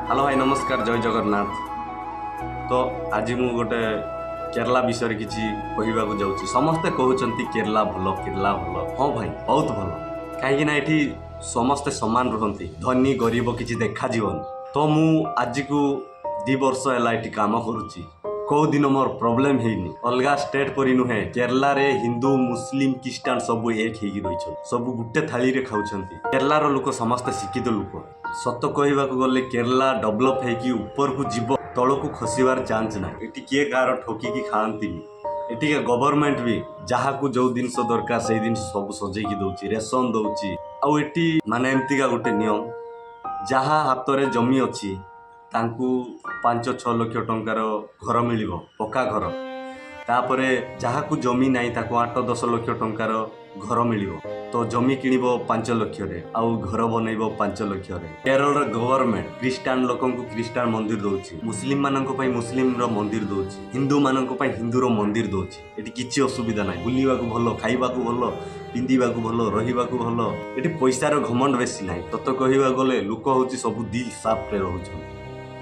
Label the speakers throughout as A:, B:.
A: Hello ଭାଇ, ନମସ୍କାର, ଜୟ ଜଗନ୍ନାଥ। ତ ଆଜି ମୁଁ ଗୋଟେ କେରଲା ବିଷୟରେ କିଛି କହିବାକୁ ଯାଉଛି। ସମସ୍ତେ କହୁଛନ୍ତି କେରଲା ଭଲ, କେରଲା ଭଲ। ହଁ ଭାଇ, ବହୁତ ଭଲ। କାହିଁକି ନା ଏଠି ସମସ୍ତେ ସମାନ ରୁହନ୍ତି, ଧନୀ ଗରିବ କିଛି ଦେଖାଯିବନି। ତ ମୁଁ ଆଜିକୁ 2 ବର୍ଷ ହେଲା ଏଠି କାମ କରୁଛି, କେଉଁ ଦିନ ମୋର ପ୍ରୋବ୍ଲେମ୍ ହେଇନି। ଅଲଗା ଷ୍ଟେଟ୍ ପରି ନୁହେଁ, କେରଲାରେ ହିନ୍ଦୁ, ମୁସଲିମ, ଖ୍ରୀଷ୍ଟାନ ସବୁ ଏକ ହେଇକି ରହିଛନ୍ତି, ସବୁ ଗୋଟେ ଥାଳିରେ ଖାଉଛନ୍ତି। କେରଲାର ଲୋକ ସମସ୍ତେ ଶିକ୍ଷିତ ଲୋକ। ସତ କହିବାକୁ ଗଲେ କେରଲା ଡେଭଲପ୍ ହେଇକି ଉପରକୁ ଯିବ, ତଳକୁ ଖସିବାର ଚାନ୍ସ ନାହିଁ। ଏଠି କିଏ କାହାର ଠକିକି ଖାଆନ୍ତିନି। ଏଠିକା ଗଭର୍ଣ୍ଣମେଣ୍ଟ ବି ଯାହାକୁ ଯୋଉ ଜିନିଷ ଦରକାର, ସେଇ ଜିନିଷ ସବୁ ସଜେଇକି ଦଉଛି, ରେସନ ଦଉଛି। ଆଉ ଏଠି ମାନେ ଏମିତିକା ଗୋଟେ ନିୟମ, ଯାହା ହାତରେ ଜମି ଅଛି ତାଙ୍କୁ 5-6 ଲକ୍ଷ ଟଙ୍କାର ଘର ମିଳିବ, ପକ୍କା ଘର। ତାପରେ ଯାହାକୁ ଜମି ନାହିଁ, ତାକୁ 8-10 ଲକ୍ଷ ଟଙ୍କାର ଘର ମିଳିବ। ତ ଜମି କିଣିବ 5 ଲକ୍ଷରେ ଆଉ ଘର ବନେଇବ 5 ଲକ୍ଷରେ। କେରଳର ଗଭର୍ଣ୍ଣମେଣ୍ଟ ଖ୍ରୀଷ୍ଟାନ ଲୋକଙ୍କୁ ଖ୍ରୀଷ୍ଟାନ ମନ୍ଦିର ଦଉଛି, ମୁସଲିମ ମାନଙ୍କ ପାଇଁ ମୁସଲିମର ମନ୍ଦିର ଦଉଛି, ହିନ୍ଦୁ ମାନଙ୍କ ପାଇଁ ହିନ୍ଦୁର ମନ୍ଦିର ଦଉଛି। ଏଠି କିଛି ଅସୁବିଧା ନାହିଁ। ବୁଲିବାକୁ ଭଲ, ଖାଇବାକୁ ଭଲ, ପିନ୍ଧିବାକୁ ଭଲ, ରହିବାକୁ ଭଲ। ଏଠି ପଇସାର ଘମଣ୍ଡ ବେଶୀ ନାହିଁ। ସତ କହିବାକୁ ଗଲେ ଲୋକ ହଉଛି ସବୁ ଦିଲ ସାଫରେ ରହୁଛନ୍ତି।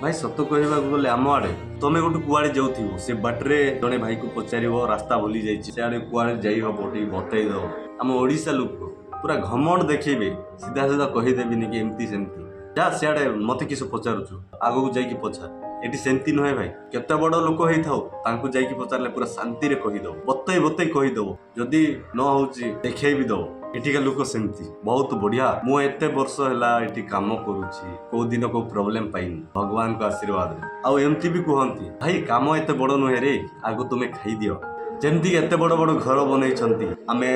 A: ଭାଇ, ସତ କହିବାକୁ ଗଲେ ଆମ ଆଡ଼େ ତମେ ଗୋଟେ କୁଆଡ଼େ ଯାଉଥିବ, ସେ ବାଟରେ ଜଣେ ଭାଇକୁ ପଚାରିବ, ରାସ୍ତା ଭୁଲି ଯାଇଛି, ସିଆଡ଼େ କୁଆଡ଼େ ଯାଇ ହବ, ଟିକେ ବତେଇ ଦବ। ଆମ ଓଡ଼ିଶା ଲୋକ ପୁରା ଘମଣ୍ଡ ଦେଖେଇବେ, ସିଧା ସିଧା କହିଦେବିନି କି ଏମିତି ସେମିତି, ଯା ସିଆଡ଼େ, ମତେ କିସ ପଚାରୁଛୁ, ଆଗକୁ ଯାଇକି ପଚାର। ଏଠି ସେମିତି ନୁହେଁ ଭାଇ। କେତେ ବଡ଼ ଲୋକ ହେଇଥାଉ, ତାଙ୍କୁ ଯାଇକି ପଚାରିଲେ ପୁରା ଶାନ୍ତିରେ କହିଦବ, ବତେଇ ବତେଇ କହିଦବ। ଯଦି ନ ହଉଛି, ଦେଖେଇ ବି ଦବ। ଏଠିକା ଲୋକ ସେମିତି ବହୁତ ବଢିଆ। ମୁଁ ଏତେ ବର୍ଷ ହେଲା ଏଠି କାମ କରୁଛି, କୋଉ ଦିନ କୋଉ ପ୍ରୋବ୍ଲେମ ପାଇନି ଭଗବାନଙ୍କ ଆଶୀର୍ବାଦରେ। ଆଉ ଏମିତି ବି କୁହନ୍ତି, ଭାଇ, କାମ ଏତେ ବଡ଼ ନୁହେଁ ରେ, ଆଗ ତୁମେ ଖାଇଦିଅ। ଯେମିତି ଏତେ ବଡ଼ ବଡ଼ ଘର ବନେଇଛନ୍ତି, ଆମେ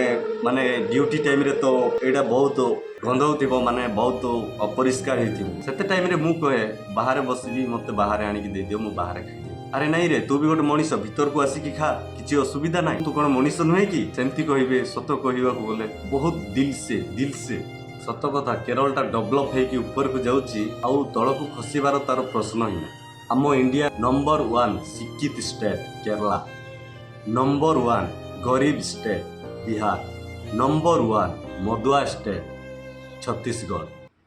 A: ମାନେ ଡ୍ୟୁଟି ଟାଇମରେ ତ ଏଇଟା ବହୁତ ଗନ୍ଧଉଥିବ, ମାନେ ବହୁତ ଅପରିଷ୍କାର ହେଇଥିବ। ସେତେ ଟାଇମରେ ମୁଁ କହେ, ବାହାରେ ବସିବି, ମତେ ବାହାରେ ଆଣିକି ଦେଇଦିଅ, ମୁଁ ବାହାରେ ଖାଇଦିଏ। ଆରେ ନାଇଁ ରେ, ତୁ ବି ଗୋଟେ ମଣିଷ, ଭିତରକୁ ଆସିକି ଖା, କିଛି ଅସୁବିଧା ନାହିଁ, ତୁ କ'ଣ ମଣିଷ ନୁହେଁ କି? ସେମିତି କହିବେ। ସତ କହିବାକୁ ଗଲେ ବହୁତ ଦିଲ ସେ, ଦିଲ ସେ। ସତ କଥା, କେରଳଟା ଡେଭଲପ ହେଇକି ଉପରକୁ ଯାଉଛି ଆଉ ତଳକୁ ଖସିବାର ତାର ପ୍ରଶ୍ନ ହିଁ ନାହିଁ। ଆମ ଇଣ୍ଡିଆ ନମ୍ବର ୱାନ୍ ଶିକ୍ଷିତ ଷ୍ଟେଟ୍ କେରଲା, ନମ୍ବର ୱାନ୍ ଗରିବ ଷ୍ଟେଟ୍ ବିହାର, ନମ୍ବର ୱାନ୍ ମଦୁଆ ଷ୍ଟେଟ୍ ଛତିଶଗଡ଼।